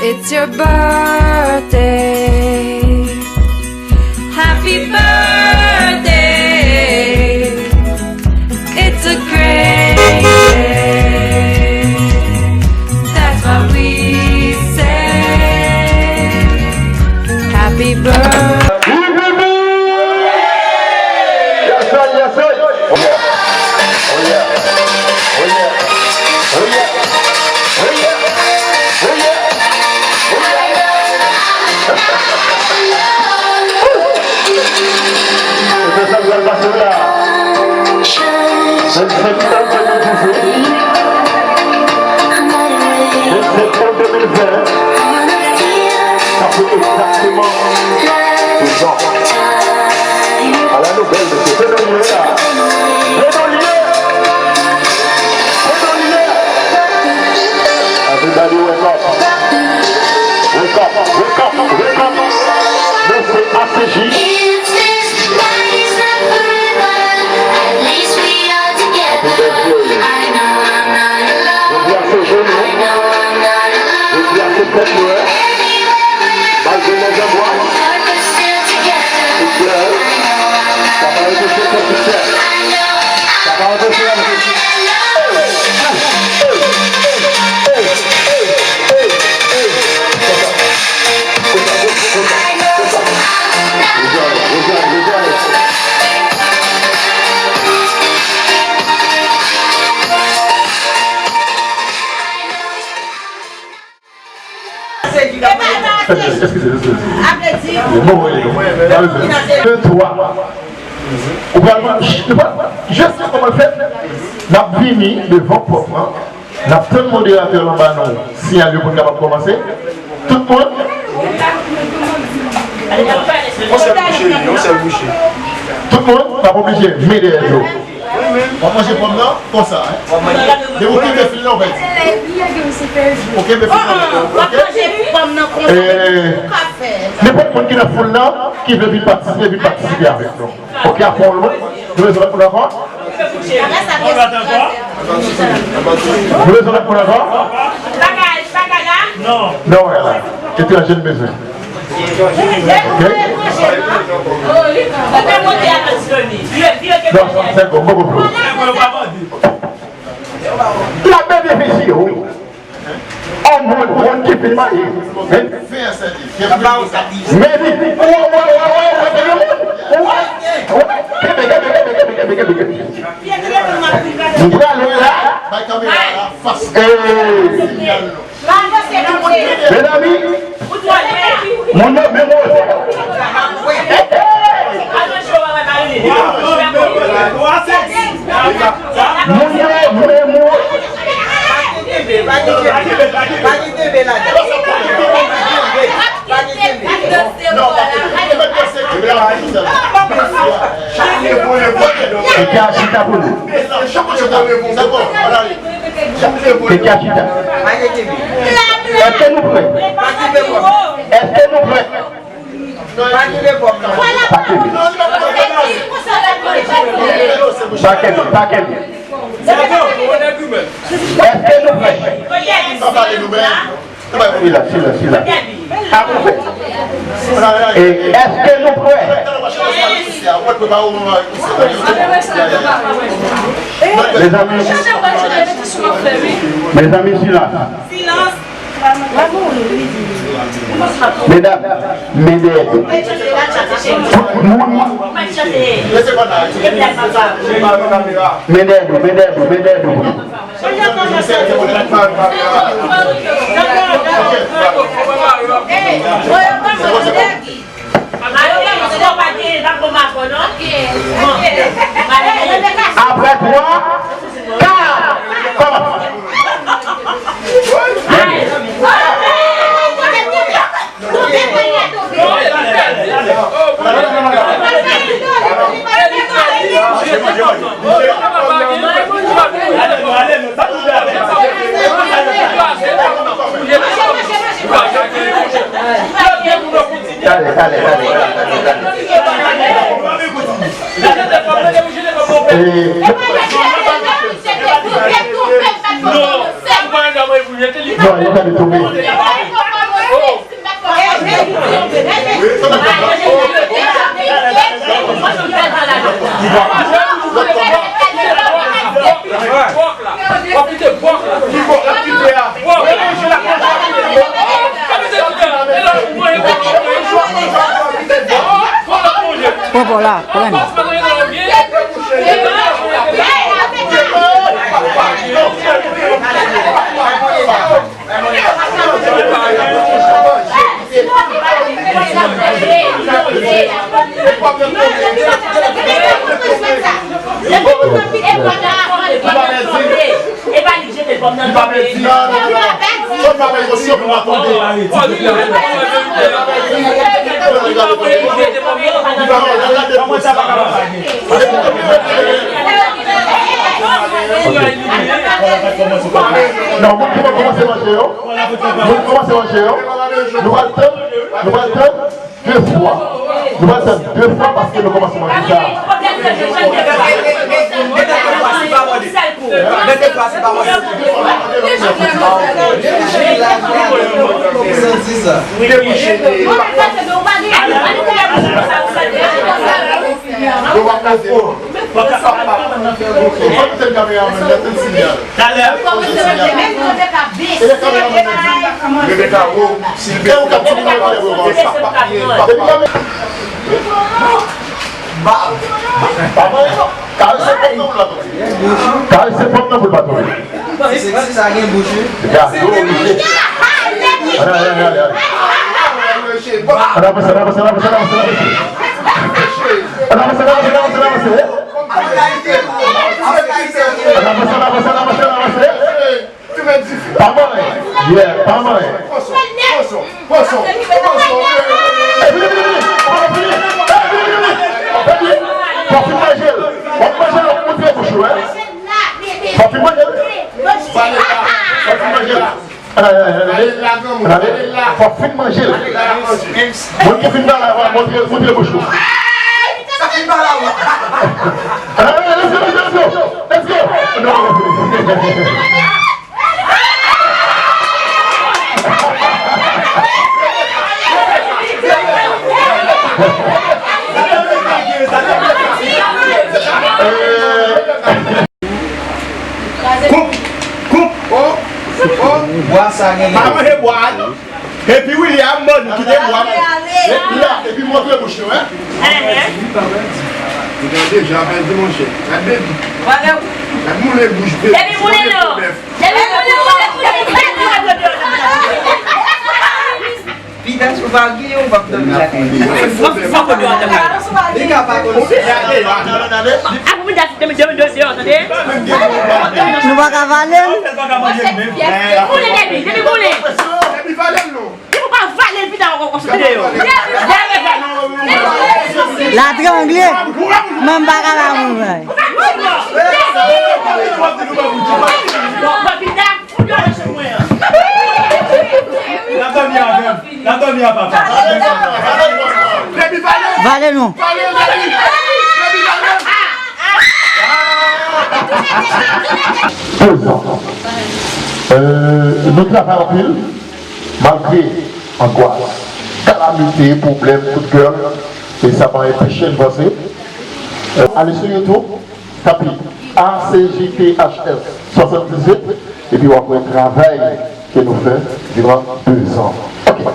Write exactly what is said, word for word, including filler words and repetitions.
It's your birthday. Happy birthday. It's a great day. That's what we say. Happy birthday. Yes, sir, yes, sir. Oh, yeah. Oh, yeah. Oh, yeah. Oh, yeah. Oh, yeah. Oh, yeah. Oh, yeah. Se sa k pral pase la. Vennsenk tan de mil dizuit. Vennsenk tan de mil ven. Sa fè egzakteman de zan. Ala nou bèl, mesye. Se nou li ye la. Se nou li ye. Se nou li ye. Everybody wake up. Wake up, wake up, wake up. Mesye, A C J. Happy birthday. Jodi a se jou nou. Jodi a se fèt nou, hein. Malgre lèzanbwa. Sa pa anpeche fè siksè. Sa pa anpeche anpeche. Eskize, eskize. Bon, wi, wi. De twa. Ou pral, ou pral, je sais comment le faire. N ap vini devan pòt lan. N ap tann moderatè lan ba nou siyal yo pou n kapab kòmanse. Tout moun? Yon sèl bouche, yon sèl bouche. Tout moun? N ap oblije men dèyè yo. W ap manje pòm nan konsa, hein? Depi w kenbe fil la, w pèdi. Ou kenbe fil la, w pèdi. Ok? Nenpòt moun ki nan foul nan, ki vle vin patisipe, vin patisipe avèk nou. Ok, a fon lwen. Nou bezwen lòt moun ankò? Nou bezwen lòt moun ankò? Non, wè la. Etranje n bezwen. Ok? Non, se bon, m poko pran. L ap benefisye, wi. On moun, moun ki fin marye. Men, men li, ou wè, ou wè, ou wè, ou wè, ou wè, ou wè, ou wè, kenbe, kenbe, kenbe. M prale la. Bay kamera la fas. Ee. Medam, moun yo menm wote. Moun yo menm wote. Kèk a chita pou nou. Kèk a chita. Èske nou prè? Èske nou prè? Pa kenbe. Pa kenbe, pa kenbe. Èske nou prè? Silans, silans, silans. E èske nou prè? Mezanmi, mezanmi, silans. Medam, men dèyè nou. Tout moun. Men dèyè nou, men dèyè nou, men dèyè nou. Apre twa, kat, kòmanse. Talè, talè, talè, talè, talè, talè. E, non, li pral tonbe. La, pran. Non, moun ki pa kòmanse manje yo. Moun ki kòmanse manje yo. Nou pral tann, nou pral tann de fwa. Nou pral tann de fwa paske nou kòmanse manje sa. Yo pa kaze non. Fò n tèl kameramann nan, tèl sinyal. Talè. Rebecca, wo, Silvestre. E ou k ap di moun yo talè, bro. Depi kamera. Ba. Ba mwen non. Kare se pòt nan pou l la tande. Kare se pòt nan pou l pa tande. Seksi sa gen bouch, wi. Gade, yo oblije. Ale, ale, ale, ale, ale. Ann avanse, ann avanse, ann avanse, ann avanse, ann avanse. Ann avanse, ann avanse, ann avanse, ann avanse. Ann avanse, ann avanse, ann avanse, ann avanse. Pa manyen. Yeah, pa manyen. Pran swen, pran swen, pran swen. Ey, vini, vini, vini. Pran, vini. Ey, vini, vini. Ey, vini. Fò fin manje l. W ap manje l, w ap montre bouch ou, wi. Fò fin manje l. Fò fin manje l. Ey, ey, ey, ey. Gade, gade. Fò fin manje l. Moun ki fin nan la, va montre, montre bouch ou. Sa fin nan la, wi. Ey, ey, let's go, let's go, let's go. Let's go. Non. Koup, koup. Oh, oh. Bwa sa gen. Pa manje bwa a non. Epi William, bon, nou kite bwa. Epi la, epi montre bouch nou, hein. Gade, jan apèl di monchè. Gade baby. Gade moulen bouch baby. Baby moulen non. Baby moulen, moulen, moulen. Pidas ou pa gen, ou p ap dòmi lakay. Fòk, fòk ou dòmi lakay. Li ka pa konn si. Gade, gade, gade. Apre pidas, dòmi, dòmi, dòmi deyò, tande? Nou pa ka vale l. Moulen, baby, baby, moulen. Baby, vale l non. Depi w pa vale l pita w ap soti deyò. La trangle. Mwen m pa ka ba moun vay. Vale non. Dezan. Euh, nou travay anpil. Malgre angwas, kalamite, pwoblèm, kout gèl, e sa pa enpeche n vanse. Euh, ale sou YouTube, tape A C J T H S swasanndizuit, epi w ap wè travay ke nou fè diran dezan. Ok.